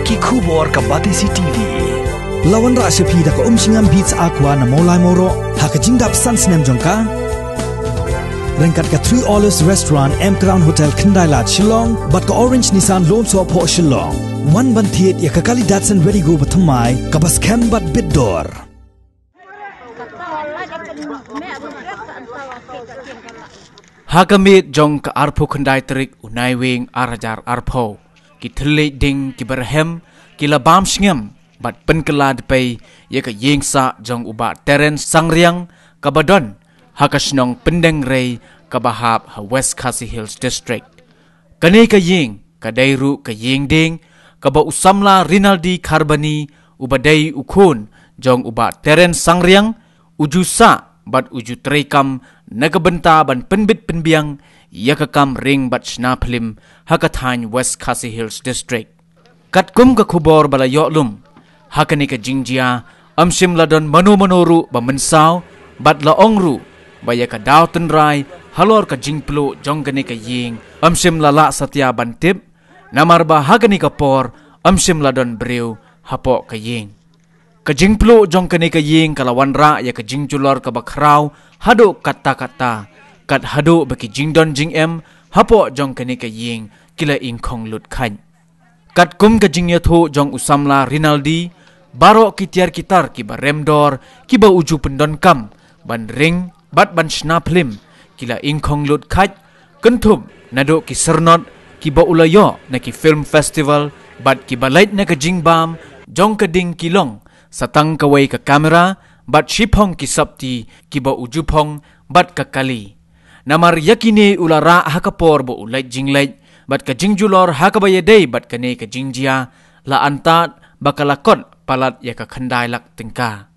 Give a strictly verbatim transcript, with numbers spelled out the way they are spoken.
Ki khubor ka Batesi T V. La wanrah sha phi da ka Umsngem Beats Aqua na Mawlai Mawroh ha ka jingdap san snem jong ka. Ryngkat ka Three Olives Restaurant, M Crown Hotel, Khyndai Lad, Shillong, bad ka Orange Nissan Lone Sohphoh, Shillong. Wan ban thied ïa ka kali Datsun Redi-GO bathymmai kaba skhem bad bit dor. Ha ka miet jong ka arphew khyndai tarik u Naiwieng ar hajar arphew, ki thylliej ding kiba rhem ki la bam sngem bad pynkylla dpei ïa ka ïing sah jong u Bah Terence Sangriang kaba don ha ka shnong Pyndengrei kaba hap ha West Khasi Hills District. Kane ka ïing ka dei ruh ka ïing dieng kaba u samla Rinaldi Kharbani, uba dei u khun jong u Bah Terence Sangriang, u ju sah bad u ju treikam na ka bynta ban pynbit pynbiang ïa ka kam ring bad shna phlim ha ka thaiñ West Khasi Hills District. Katkum ka khubor ba la ïoh lum, ha kane ka jingjia ym shym la don mano mano ruh ba mynsaw, bad la ong ruh ba ïa ka daw tynrai halor ka jingpluh jong kane ka ïing ym shym la lah satia ban tip, namar ba ha kane ka por ym shym la don briew hapoh ka ïing. Ka jingpluh jong kane ka ïing ka la wanrah ïa ka jingjulor kaba khraw haduh katta katta, kat haduh ba ki jingdon jingem hapoh jong kane ka ïing ki la ingkhong lut khaid. Katkum ka jingïathuh jong u samla Rinaldi, baroh ki tiar ki tar kiba rem dor kiba u ju pyndonkam ban ring bad ban shna phlim ki la ingkhong lut khaid, kynthup naduh ki syrnod kiba u la ïoh na ki film festival bad kiba leit na ka jingbam jong ka ding ki long sa tang kawei ka kamera bad shiphew ki sopti kiba u ju phong bad ka kali. Namar ïa kine u la rah ha ka por ba u leit jingleit bad ka jingjulor ha kaba ïadei bad kane ka jingjia la antad ba ka la kot palat ïa ka khyndai lak tyngka.